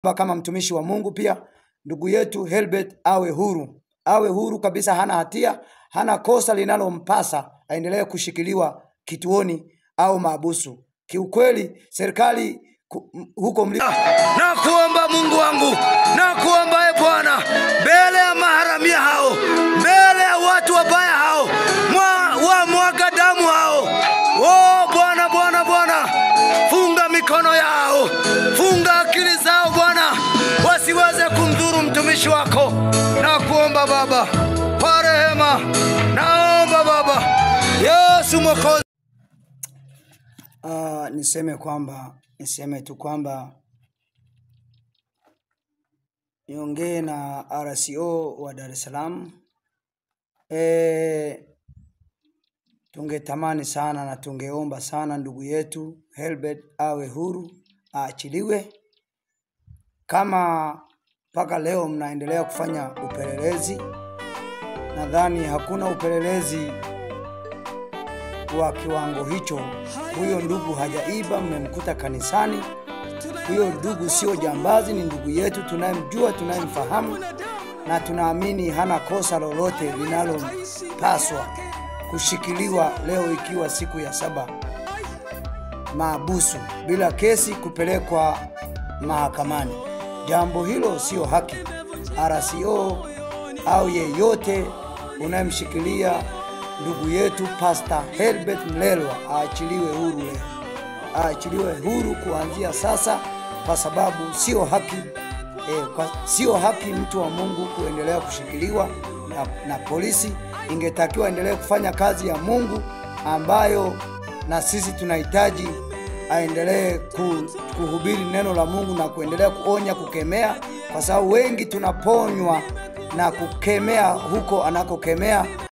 Kama mtumishi wa Mungu pia ndugu yetu Helbert awe huru, awe huru kabisa, hana hatia, hana kosa linalompasa aendelee kushikiliwa kituoni au mahabusu. Kiukweli serikali huko mli na kuomba Mungu wangu, na kuomba e Bwana, mbele ya maharamia hao, mbele ya watu wabaya hao, wa mwaga damu hao. Oh Bwana, Bwana, Bwana, funga mikono yao, funga akili zao Bwana, wasiweze kumdhuru mtumishi wako. Na kuomba Baba kwa rehema, naomba Baba Yesu Mwokozi. Niseme tu kwamba niongee na RCO wa Dar es Salaam. Tungetamani sana na tungeomba sana ndugu yetu Helbert awe huru, aachiliwe. Kama mpaka leo mnaendelea kufanya upelelezi, nadhani hakuna upelelezi wa kiwango hicho. Huyo ndugu hajaiba, mmemkuta kanisani. Huyo ndugu sio jambazi, ni ndugu yetu tunayemjua, tunayemfahamu, na tunaamini hana kosa lolote linalopaswa kushikiliwa leo ikiwa siku ya 7 mahabusu bila kesi kupelekwa mahakamani. Jambo hilo sio haki. RCO au yeyote unayemshikilia ndugu yetu Pastor Helbert Mlelwa aachiliwe huru leo, aachiliwe huru kuanzia sasa, kwa sababu sio haki. Sio haki mtu wa Mungu kuendelea kushikiliwa na polisi. Ingetakiwa endelee kufanya kazi ya Mungu ambayo na sisi tunahitaji aendelee kuhubiri neno la Mungu na kuendelea kuonya, kukemea, kwa sababu wengi tunaponywa na kukemea huko anakokemea.